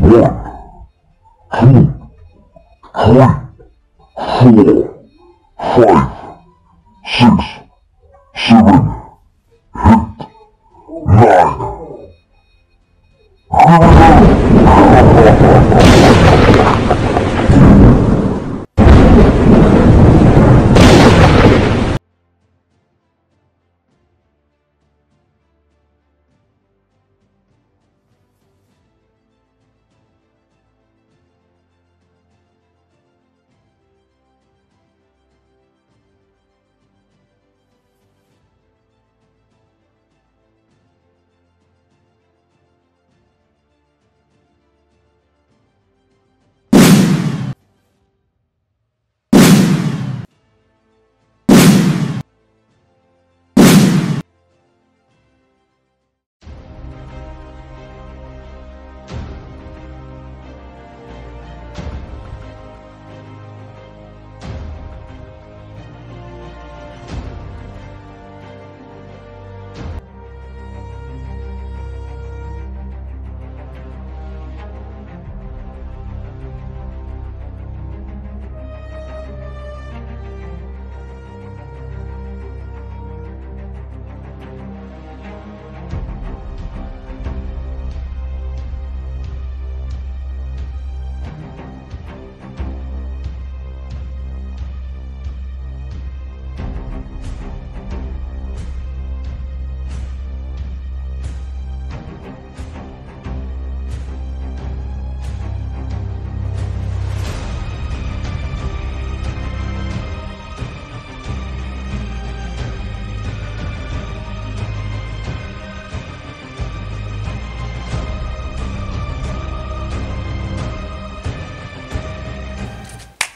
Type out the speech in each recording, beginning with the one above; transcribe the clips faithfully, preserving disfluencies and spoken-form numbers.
One, two, three, four, five, six, seven, eight, nine.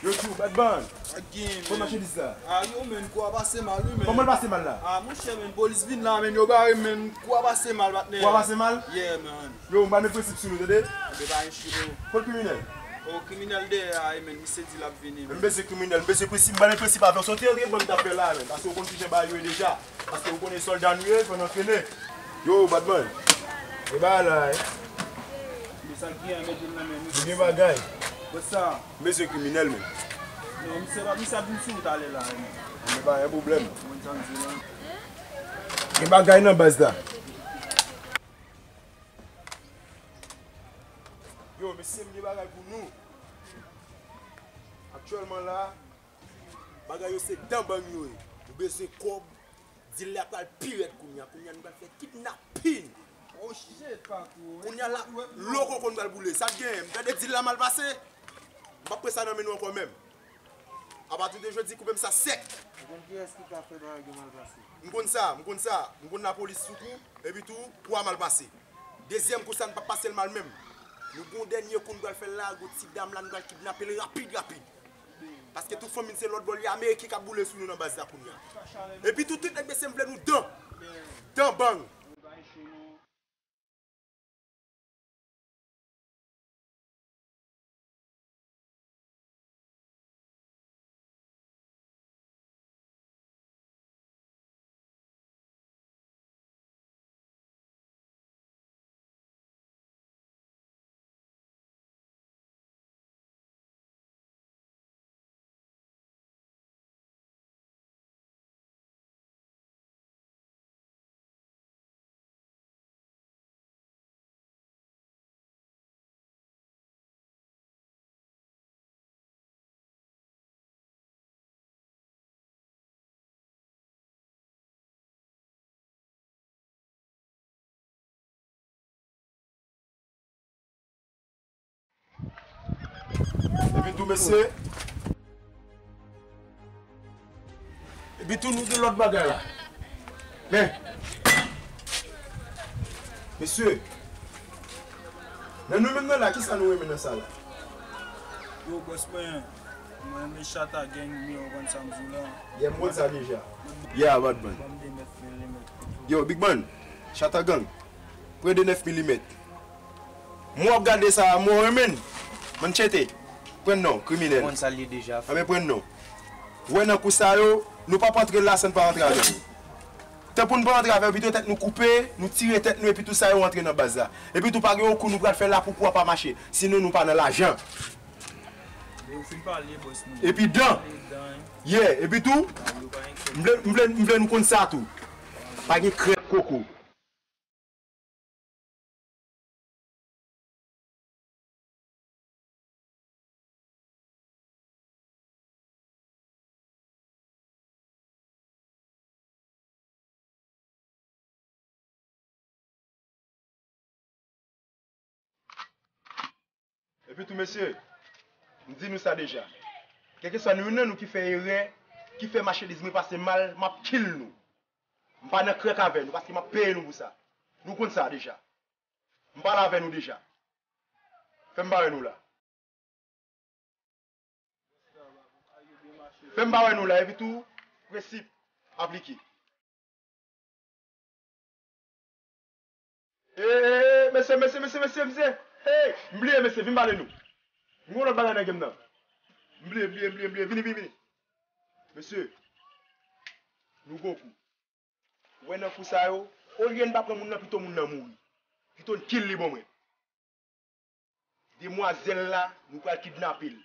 Yo, Badman. Again, man. Kòman machandiz la? Ah, yo, men, kou a pase mal, wi, men. Kòman l pase mal la? Ah, monchè, men, polis vin la, men, yo bare, men, kou a pase mal, patnè. Kou a pase mal? Yeah, man. Yo, m ba men prensip sou nou, tande? Enben, pa gen chou. Kot kriminèl? O, kriminèl dèyè a, men, misye di l ap vini, men. M bezwen kriminèl, m bezwen prensip, m ba men prensip avè w. Soti antre, ban m t ap fè la, men. Paske w konn kijan bagay yo ye deja. Paske ou konnen sòlda nou ye, fò n antrene. Yo, Badman. E bagay la, eh. Men sa k gen an, mete l nan men nou. Nou gen bagay. Wè sa. M bezwen kriminèl, men. Non, misye pa, misye ap vin sou ou talè la, eh, men. Men pa gen pwoblèm. Mwen sa m di la. Gen bagay nan baz la. Yo, mesye, m gen bagay pou nou. Aktyèlman la, bagay yo se dan bang yo ye. Nou bezwen kòb. Dil la pral pi rèd kounye a. Kounye a nou pral fè kidnapin. Oh shit, patwon. Kounye a la, loko konn pral boule. Sa k genyen? M tande dil la mal pase. M p ap pran sa nan men nou ankò menm. Apati de jodi, koupe m sa sèk. Ou konn kiyès ki ka fè bagay yo mal pase? M konn sa, m konn sa. M konn lapolis sou kou. Epi tou, kou a mal pase. Dezyèm kou sa, n p ap pase l mal menm. Nou gon dènye kou n pral fè l la, gon ti dam la, n pral kidnape l rapid, rapid. Paske tout fanmi n se lòt bò, li Ameriken k ap boule sou nou nan baz la kounye a. Epi tou, tout nèg mesye m vle nou dan. Dan bang. Epi tou, mesye. Epi tou, nou gen lòt bagay la. Men. Mesye. Nan nou menm nan la, kisa nou renmen nan sa la? Yo, bòs mwen, mwen renmen Chata Gang, men ou konn sa m di w la. Yeah, m konn sa deja. Yeah, Badman. Ban m de nèf milimèt. Yo, Big Man, Chata Gang, pran de nèf milimèt. Mwen w ap gade sa a, mwen w renmen l. Manchete, pran non, kriminèl. Ou konn sa l ye deja, frè. Anben pran non. Ou wè nan kou sa yo, nou p ap antre la san n pa antre avè nou. Pou n pa antre avè yo, epitou tèt nou koupe, nou tire tèt nou, epitou sa yo antre nan baz la. Epitou pa gen yon kou nou pral fè la pou kou a pa mache. Sinon nou pa nan lajan. Yo fin pale, bòs nou. Epi dan. Pale dan. Yeah, epitou, yo pa gen kèk m vle, m vle, m vle nou konn sa tou. Pa gen krèk koko. Epi tou, mesye, m di nou sa deja. Kèlkeswa nou youn nan nou ki fè erè, ki fè machandiz mwen pase mal, m ap kill nou. M pa nan krèk avè nou, paske m ap peye nou pou sa. Nou konn sa deja. M pale avè nou deja. Fè m pa wè nou la. Fè m pa wè nou la, epi tou, prensip aplike. E, e, e, mesye, mesye, mesye, mesye, mesye. Hey, m bliye, mesye, vin pale nou. M gon lòt bagay nan game nan. M bliye, m bliye, m bliye, m bliye. Vini, vini, vini. Mesye, nou gon kou. Ou wè nan kou sa yo, olye n pa pran moun nan, pito moun nan mouri. Pito n kill li bon mwen. Demwazèl la, nou pral kidnape l.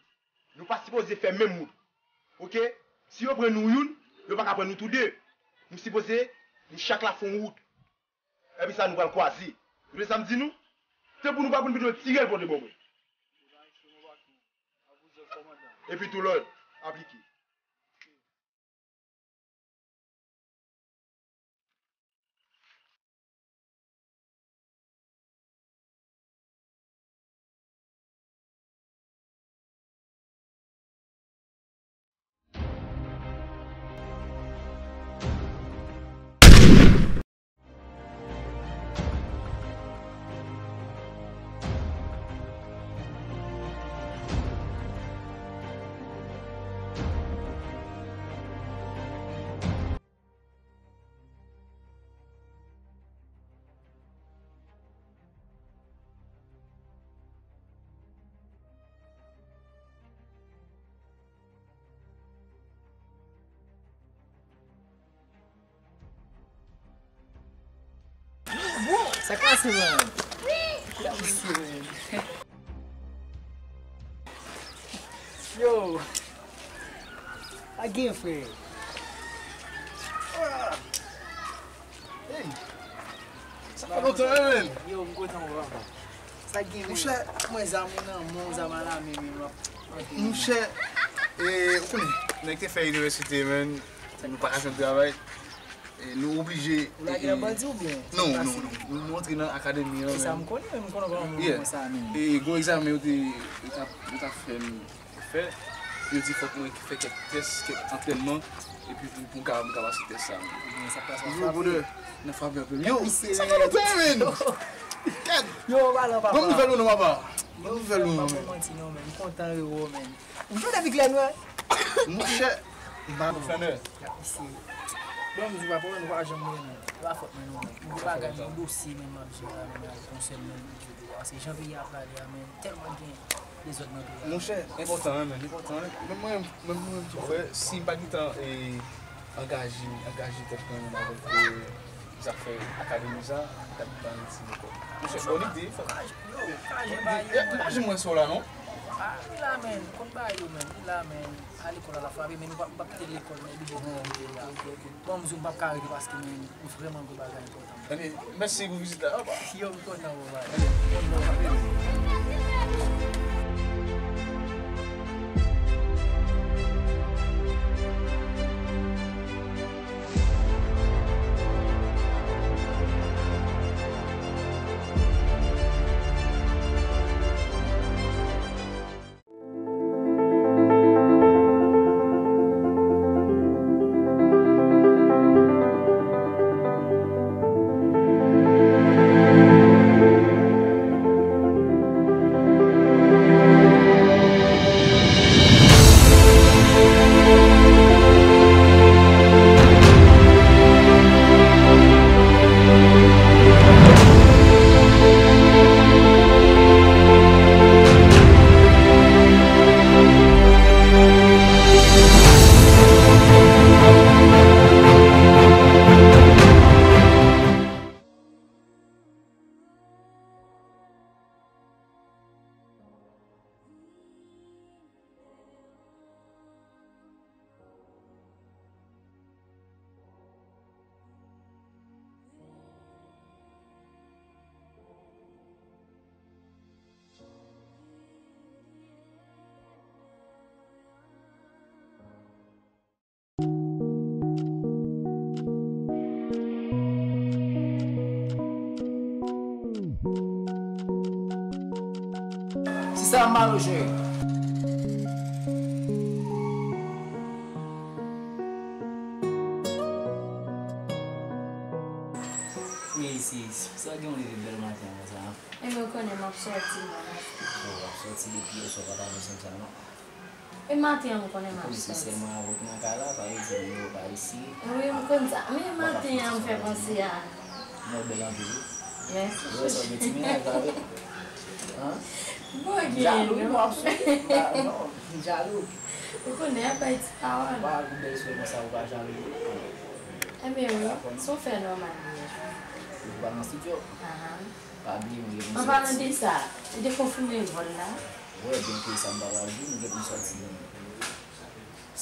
Nou pa sipoze fè menm wout. Oke? Si yo pran nou youn, yo pa ka pran nou tou de. Nou sipoze, nou chak la fè yon wout. Epi sa nou pral kwaze. Ou tande sa m di nou? Se pou nou pa konn pito tire l pote bon mwen. Epi tou lòd, aplike. Sa k pase, man? Yo, pa gen, frè. Hey! Sa fè lontan, wi, menn. Yo, m kontan wè w ankò. Sa gen, menn? Monchè, mwen zam ou nan men w, zam alame menm, w ap. Monchè, e, ou konnen, nèg te fè inivèsite, menn. Nou pa ka jwenn travay. E, nou oblije. Ou lage nan bandi oubyen? Non, non, non. Nou, nou antre nan akademi an, menn. E sa m konnen, menn, m konnen kòman moun konsa, menn. E, gwo egzamen yo te, yo t ap, yo t ap fè m fè. Yo di fòk mwen fè kèk tès, kèk antrènman, epi pou, pou m ka, m ka pase tès sa. Ebyen, sa pase nan favè. Nan favè anpil. Yo, sa fè lontan, menn. Gad. Yo, balan, papa. Ban m nouvèl ou non, papa. Ban m nouvèl ou non, menn. Manti non, menn. M kontan rewè w, menn. Ou jwenn avèk lè nwè? Monchè. M pa konn flanè. Bon, m di papa, nou pa janm wè non. E pa fòt mwen non, menn. M gen bagay, yon dosye, menn, m ap jere la, menn, konsènan, menn. Se jan peyi a prale a, men tèlman gen dezòd nan peyi a. Monchè, enpòtan, wi, men enpòtan, wi. Men mwen, men mwen tou, frè, si m pa gentan, e, angaje, angaje tèt mwen menm avèk, e, zafè akademi sa, m t ap pa rete ankò. Monchè, bòn ide, fòk. Yo, angaje ba yo, men. Angaje mwen sou la, non? A, li la, men. Konn ba yo, men. Li la, men. A lekòl a la frape, men nou p ap, p ap kite lekòl, men oblije nou rete la. Bon, m di w, m p ap ka rete paske, men, m vrèman gen bagay enpòtan. Ebyen, mèsi pou vizit la, papa. Yo, m kontan wè w, papa. Sa mal, cheri. Wi, sis. Sa gen w leve bèl maten konsa? Ebyen, ou konnen m ap sòti, mwen. O, w ap sòti depi yè swa, pa ta bezwen sa, non. E maten an, m konnen m ap sòti. Ou konnen se sèl mwen avè w ki nan kay la, pa vle di moun yo pa isi. Wi, m konn sa. Men maten an, m fè panse a. Mwen bèl anpil, wi. Mèsi. Ou wè sa, w gen ti mennaj la, wi. Hein? Bon, gen, jalou, non. Wi, m ap swiv. Non, m jalou. Ou konnen, apa e ti pawòl. Ou pa ak yon bèl souri konsa, ou pa jalou. Ebyen, wi, se yon fè nòmal li ye. Ou pa nan estidyo? Ahan. Pa bliye, m gen pou sòti. An palan de sa, ou te konfime vòl la? Wi, byen ke sa m pa pral di, m gen pou m sòti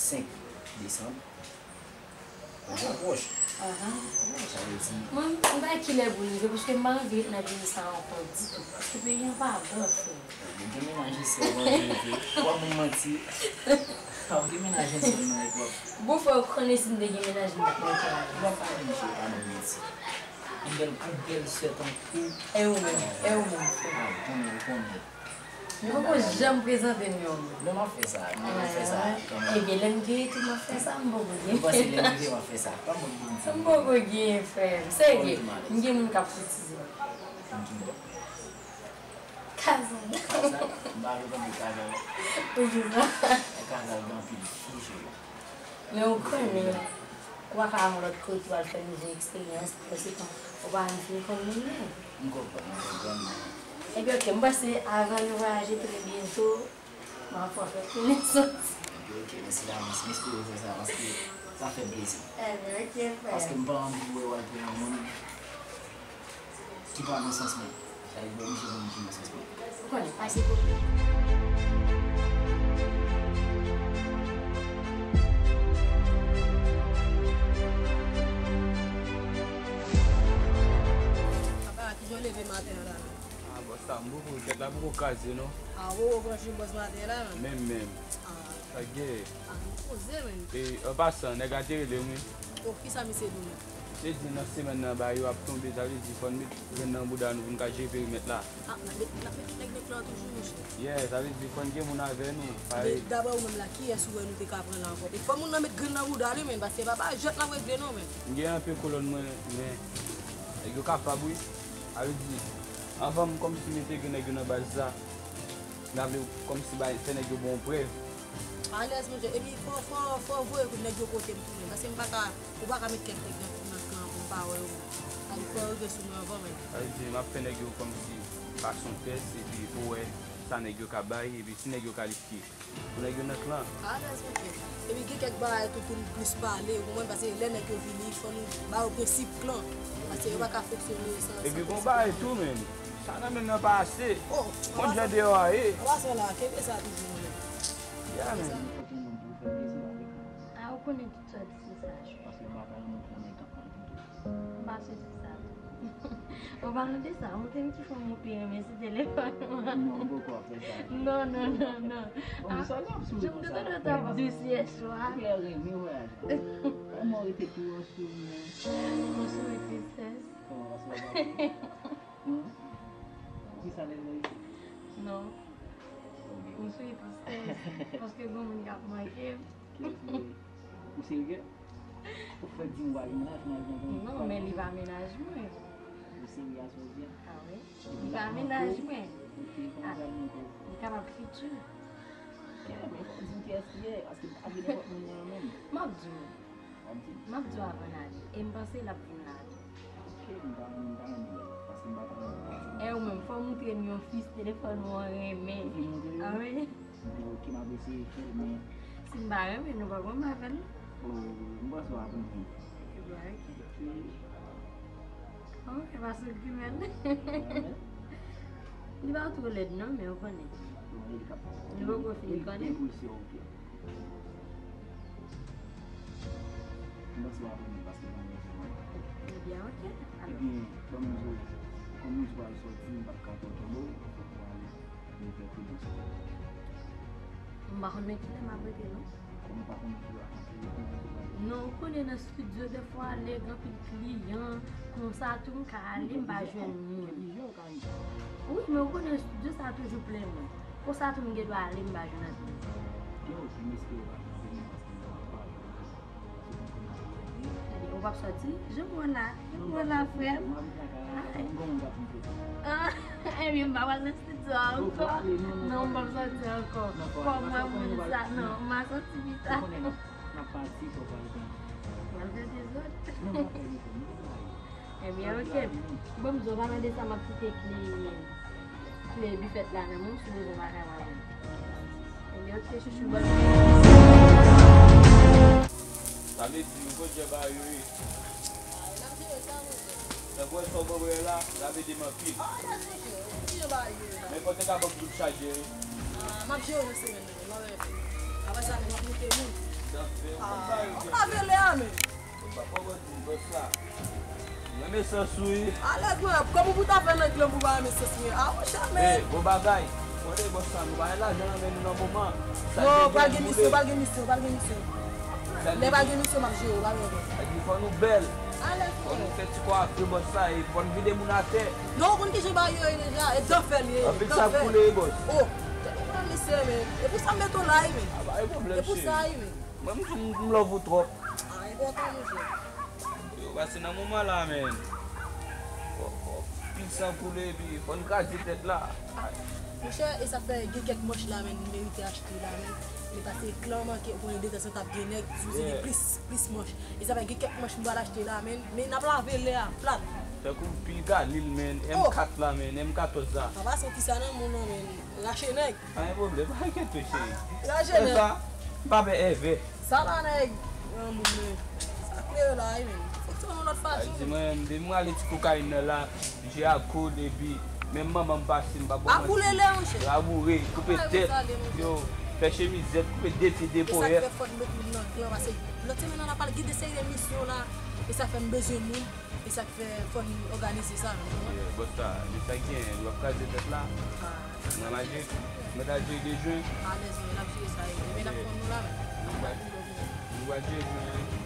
senk desanm. Ou jan pwòch. Ahan. Sa vle di. Mwen, m pa kilè pou l rive, paske m pa anvi ret nan peyi sa ankò ditou. Paske peyi an pa bon, frè. Ou gen mennaj isi, ou anvi rete. W ap ban m manti. Ou gen mennaj isi, ou anvi rete. Bon, frè, ou konnen si m te gen mennaj, m t ap rete la. W ap pa di misye pa ban m manti. Yon bèl, yon bèl sè tankou. E ou menm, e ou menm, frè. Ah, ou konnen, ou konnen. Nou poko janm prezante n yon moun. Non, m ap fè sa, m ap fè sa kanmenm. Ebyen, lè n gen tou, m ap fè sa, m poko gen. Ou panse lè n rive, m ap fè sa? Pa mwen pou m di. M poko gen, frè m. Serye, m gen moun k ap koutize m. Pou ki bò? Kazal. Kazal? M pa vle tande Kazal. Poukisa? Kazal gen anpil fi, cheri. Men ou konnen, ou pa ka al yon lòt kote, w al fè nouvo eksperyans, panse ke ou pa menm fin konn moun nan. M konprann, m konprann. Ebyen, oke, m panse avan nou vwayaje trè byento, m ap fè w fè konesans. Ebyen, oke, mèsi davans. M espere w fè sa, paske sa fè m plezi. Ebyen, oke, frè. Paske m pa anvi wè w al pran yon moun ki pa nan sans mwen. Sa vle di, bon, misye konn ki nan sans mwen. Ou konnen, pa gen pwoblèm. Papa, kijan w leve maten an la menm? Ah, bòs la, m poko, tèt la poko kraze, non. Ah, ou, ou franchi bòs maten an la menm? Menm, menm. Ah. Sa k gen? Ah, nou poze, menm. E, an pasan, nèg la te rele m, wi. Oh, kisa misye di w menm? Misye di nan semèn nan, bagay yo ap tonbe, sa vle di fò n met grenn nan bouda nou pou n ka jere perimèt la. Ah, n ap met, n ap met nèg nan plan toujou, monchè. Yeah, sa vle di fò n gen moun avè nou. Paske daprè ou menm la, kiyès ou wè nou te ka pran la ankò? E fò moun nan met grenn nan bouda li, menm, paske papa, jwèt n ap regle non, menm. M gen anpil kolòn mwen, men nèg yo kapab, wi. Sa vle di, anvan m kòmsi mete grenn nèg yo nan baz la, m ta vle kòmsi bay, fè nèg yo ba w prèv. Alèz, monchè. Epi fò, fò, fò w voye nèg yo kote m tou menm. Paske m pa ka, ou pa ka met kèk nèg nan, nan kan pou m pa wè yo menm. Sa vle di fò yo rive sou mwen anvan menm. Sa vle di, m ap fè nèg yo kòmsi pase yon tès, epi pou wè sa nèg yo ka bay, epi si nèg yo kalifye. Pou nèg yo nan klan. Alèz, monchè. Epi gen kèk bagay tou pou n plis pale, ou konprann, paske lè nèg yo vini, fò nou ba yo prensip klan. Paske yo pa ka fonksyone san, san prensip klan. Epi gon bagay tou, menm. Sa nan men m nan pa ase. Oh, konn jan deyò a ye. An pasan la, kenbe sa toujou, non, menm. Yeah, man. Ah, ou konnen tout sa di se sa, chou. Paske m pa ka renmen konnen k ap pale tout. M pa soti sa tou. An palan de sa, ou te m ki fè m ou pi renmen se telefòn mwen. Non, m poko ap fè sa. Non, non, non, non. Oh, sa n ap sou konsa. Jan m te tande w t ap dous yè swa. Ou klè renmen vwayaj la. Kòman w rete tou an souri an? An souri tristès. Kòman, paske w pa Kisa lè nou rete? Non. Ok. M sou tristès. Paske gon moun k ap manke m. Kiyès li ye? Ou serye? Ou fèk di m ou pa gen mennaj, mennaj mwen gen. Non, men li pa mennaj mwen. Ou serye a sa w di a? Ah wi. Li pa mennaj mwen. Ok, kòman sa l manke w? Li kapab fiti. Ok, men fò w di m kiyès li ye, paske m pa vle nenpòt moun nan menm. M ap di w. W ap di? M ap di w avan n ale. E m panse l ap vin la tou. Ok, m pa, m pa renmen lè, paske m pa ka renmen pati. E ou menm, fò w montre m yon fi si telefòn ou an renmen. Ou vle montre m? Ah wi. Bon, ok, m ap eseye fè l, men. Si m pa renmen, nou pa konn m avè l. Oh, m panse w ap renmen. Ebyen, ok. Ok. Bon, e pa sou grimèl. Li pa twò lèd non, men ou konnen. Bon, li ka. Nou poko fin konnen. Li enpresyon, ok. M panse w ap renmen paske m renmen jan w ap pale. Ebyen, ok. Alò. Ebyen, ban m di w, kòm m di w al sòti, m p ap ka twò kenbe w, fòk w ale. M pa konn men kilè m ap rete non. Kòman w pa konn kilè w ap rete? Non, ou konnen nan estidyo, dèfwa, lè gen anpil kliyan, konsa tou, m ka ale, m pa jwenn moun. Wi, men ou konnen estidyo sa toujou plen moun. Konsa tou m gen dwa ale, m pa jwenn anpil moun. Yo, si m espere w pa vini paske m pa pale. Ou p ap sòti? Jan w wè w la, jan w wè w la, frè m. Ay. Ah, ebyen, m pa pral nan estidyo a ankò. Non, m p ap sòti ankò. Fò m wè moun sa, non, m a sòti pita. N ap pati, fò w pral gen. M ap fè dezòd. Non, pa fè dezòd, nou pa pale. Ebyen, oke. Bon, m di w pa mande sa, m ap kite kle, kle bifèt la nan men w, si w bezwen bagay w ap jwenn. Ebyen, oke, chouchou, bòn. Sa vle di, ou konn jan bagay yo ye. Tankou sa w ban mwen la, l ap ede m anpil. Men fò w te ka ban m tout chaje, wi. M ap jere nan semèn nan, m ap, apre sa, m ap moute moun. Ah, m lave lè a, men. Ou pa konprann, bòs la. Mwen renmen sans ou, wi. Alèz, mwen, kòman pou ta fè nan glanm pou pa renmen sans mwen? Ah, monchè, men. Eh, bon bagay. Konnen bòs la, nou pa gen lajan nan men nou nan moman. Non, pral gen misyon, pral gen misyon, pral gen misyon. Lè pral gen misyon, m ap jere w, pa gen pwoblèm. Sa di fò nou bèl. Alèz, mwen. Fò nou fè ti kò a vre bòs la, e fò n vide moun atè. Non, ou konn kijan bagay yo ye deja, e dan fè l ye, dan fè. Anpil sa koule, bòs. Oh, tèt ou pral mesye, men. E pou sa m mete w la, wi, men. Ah, pa gen pwoblèm, cheri. E pou sa, wi, men. Mwen, m, m, m love ou twòp. Ah, enpòtan, monchè. Yo, pase nan moman la, men. Fò, fò, pil san koule, epi fò n kraze tèt la. Monchè, e sa k fè gen kèk manch la, men, m merite achte la, men. Men pase klèman ke ou konnen detanzantan ap gen nèg, sipoze gen plis, plis manch. E sa fè gen kèk manch m pral achte la, men. Men n ap lave lè a, plat. Tankou pil galil, men, M kat la, men, M katòz la. Papa, santi sa nan moun nan, men. Rache nèg. Pa gen pwoblèm, pa enkyete, cheri. Rache nèg. Sa, m pa pè èvè. Sa la nèg, nan moun mwen. Sa klere la, wi, men. Fòk se yon lòt fason. Di mwen, depi mwen ale ti kokayin nan la, je a koud, epi menm manman m pase, m pa ba w manti. A koule lè, monchè. A boure, koupe tèt. Yo, fè chemizèt, koupe de pye, de ponyèt. E sa k fè fò n met moun nan klan, paske lòt semèn nan, n ap al gen de seri de misyon la. E sa fè m bezwen moun. E sa k fè fò n òganize sa, nou konprann? Yeah, bòs la, men sa k genyen, nou ap kraze tèt la. Ah. Nan lage, mèt al jere de jwen. Alèz, men n ap jere sa, e men n ap pran nou la, men. Nou va, nou va jere jwen, wi.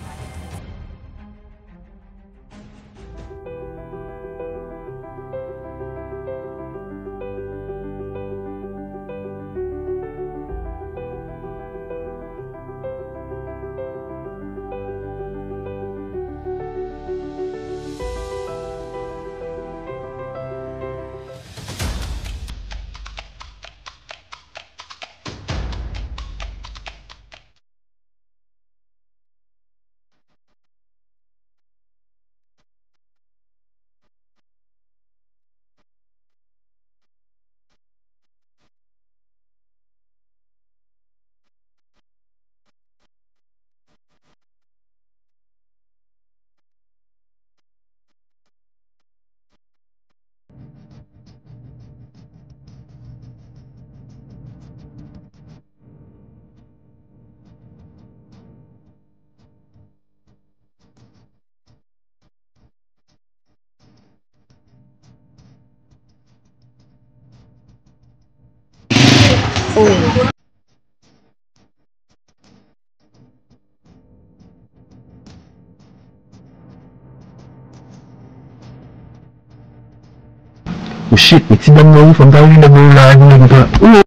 Oh shit, men ti dam nan wi, fò m ta rele nèg yo la, epi nèg yo ta, oh.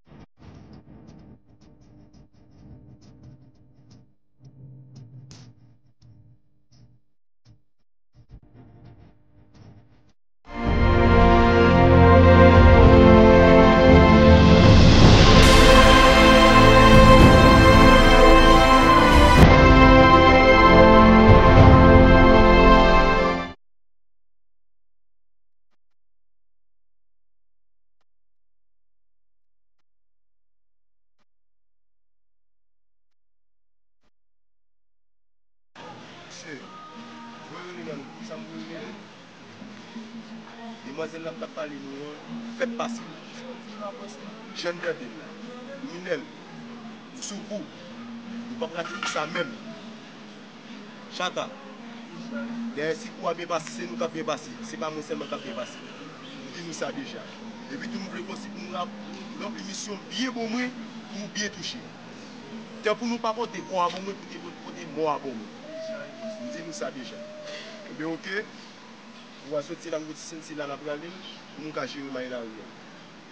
Mesye, voye rele nan nou, sa m voye rele. Demwazèl la m t ap pale nou an, fèk pase. Jèn tande m, Minèl, m sou kou, nou p ap rate kou sa menm. Chata. Dèyè si kou a byen pase, se nou k ap byen pase. Se pa mwen sèlman k ap byen pase. M di nou sa deja. Epi tou, m vle fè osi pou nou rap, ranpli misyon byen bon mwen, pou nou byen touche. Tan pou nou pa pote kò a ban mwen, pou te pote mò a ban mwen. M di nou sa deja. Ebyen, oke. Nou va soti la, nou soti la, n ap rale l, pou nou ka jere may lari a.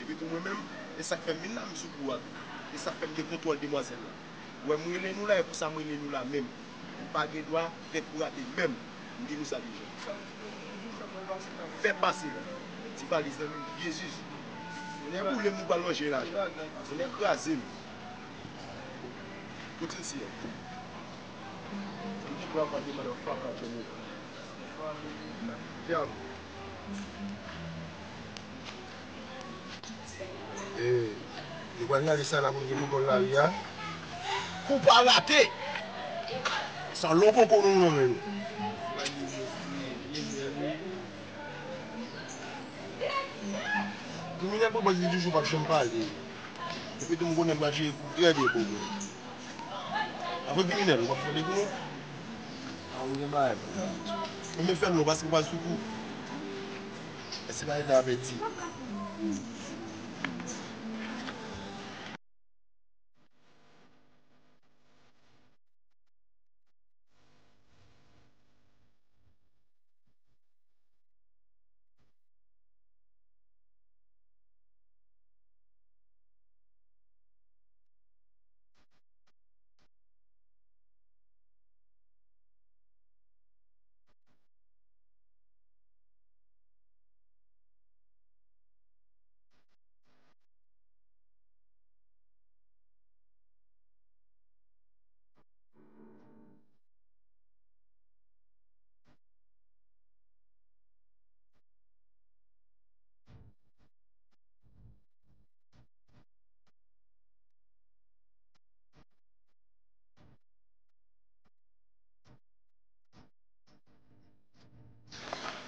Epi tou, mwen menm, E sa k fè m vin la, m sou kou a tou. E sa k fè m gen kontwòl demwazèl la. Ou wè, m rele nou la, e pou sa m rele nou la menm. Nou pa gen dwa fè kou rate menm. M di nou sa deja. Fè pase la. Ti valiz nan men m, Jezi. Tonnè boule m, nou pral lonje la. Tonnè kraze m. Kote si a? Kote bra pa de madan faka tonnè. Dyab. E, nou pral rale sa la pou n gen pou kòl lari a. Kou pa rate! Sa lò poko nou nan men nou. Kriminèl pou bòz li toujou p ap janm pale. Epi tou m konnen m pral jere kou trè byen pou mwen. Avè kriminèl, ou p ap fè de kou non. A, ou gen bagay pou mwen. Ou menm fè m non, paske ou pral sou kou. Èske bagay la pèdi?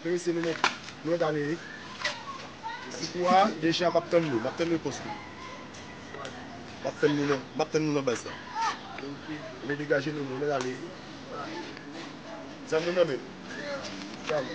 Mesye, nou mèt, nou mèt ale wi. Sou kou a, deja m ap tann nou, m ap tann repons nou. M ap tann nou nan, m ap tann nou nan baz la. Nou degaje nou, nou mèt ale. Zam nou nan men nou. Zam.